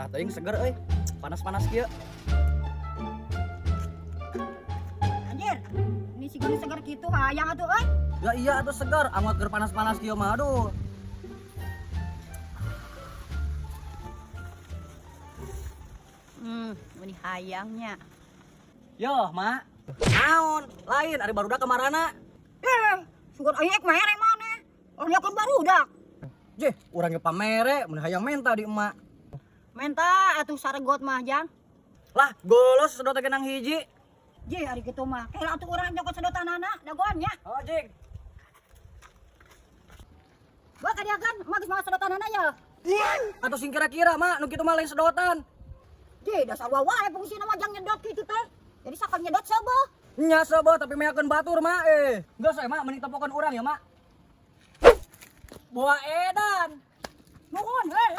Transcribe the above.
Merah teuing seger euy. Panas-panas kieu. Anjir, ini si gini seger kitu hayang atuh euy. Ya iya atuh seger, amat keur panas-panas kieu mah aduh. Ini hayangnya. Yo, Mak. Naon? Lain ari barudak kamarana. Eh, sugan aya ek mere maneh. Oh, nyakeun barudak. Jeh, urang ge pamere mun hayang menta di emak. Menta atuh saregot mah jang. Lah, golos sedot teh genang hiji. Jeh, ari kitu mah. Kela atuh urang nyokot sedotanana dagoannya. Oh, jing. Gua kadiakan mah geus mawa sedotanana ya. Atau sing kira-kira, Mak, nu kitu mah lain sedotan. Jeh, dasar wae fungsina mah jang nyedot kitu teh. Jadi sakal nyedot seueuh. Nya seueuh tapi meakeun batur, Mak. Eh, geus we, Mak, mending tepokan urang ya, Mak. Buah edan. Nuhun, hei.